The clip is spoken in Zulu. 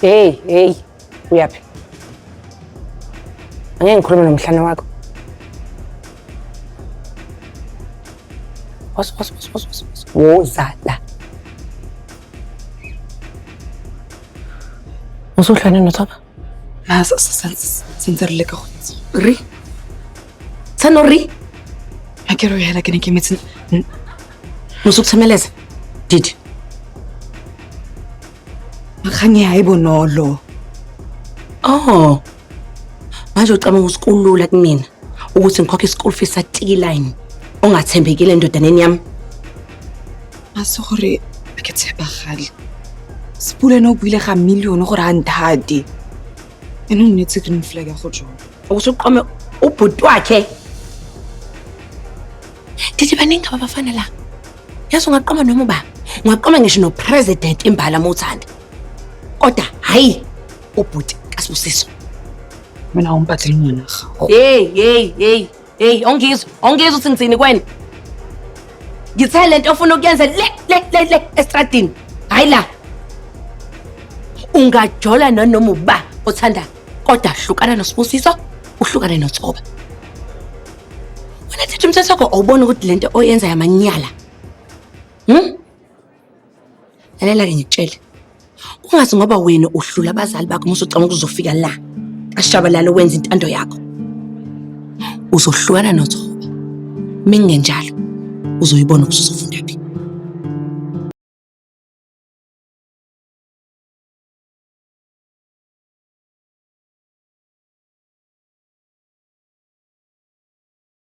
Hey, hey, uyaphi? Angeke ngikhulume nomhlane wakho. Woza, woza, woza, woza, woza. Woza la. Usuhlane noThoba? Ma santse re leka go itse. Ri? Tsano ri? A ke re hela ke ne ke metse. Musukuthemeleza. Didi. Kgang e ha e bonolo. Oh. Manje ucabanga ukuthi kulula kumina ukuthi ngikhokhe i-school fees sa-tiki line ongathembekile endodaneni yami. A se gore a ke tshepagale. Sepule ne o buile ga million gore a nthate. Ene o nnetse green flag ya go jola. Ukuthi uqome ubhuti wakhe. Ndithi baningi abafana la. Yazi ungaqoma noma uba. Ungaqoma ngisho no-president imbala uma uthanda. Kodwa hhayi ubhuti kaSibusiso. Mina o mpatlele ngwana gago. Hey, hey, hey, hey, ongizwa, ongizwa ukuthi ngithini kwena. Ngithe lento ofuna ukuyenza le le le le estradini. Hayi la. Ungajola nanoma uba othanda kodwa hlukana noSibusiso, uhlukane noThoba. Wena thetha umthetho wakho awuboni ukuthi lento oyenza yamanyala. Lalela-ke ngikutshele. Ungazi ngoba wena uhlula abazali bakho uma usucabanga ukuthi uzofika la. Ashabalala wenza intando yakho. Uzohlukana noThoba. Mingenjalo uzoyibona ukuthi uzofunda phi.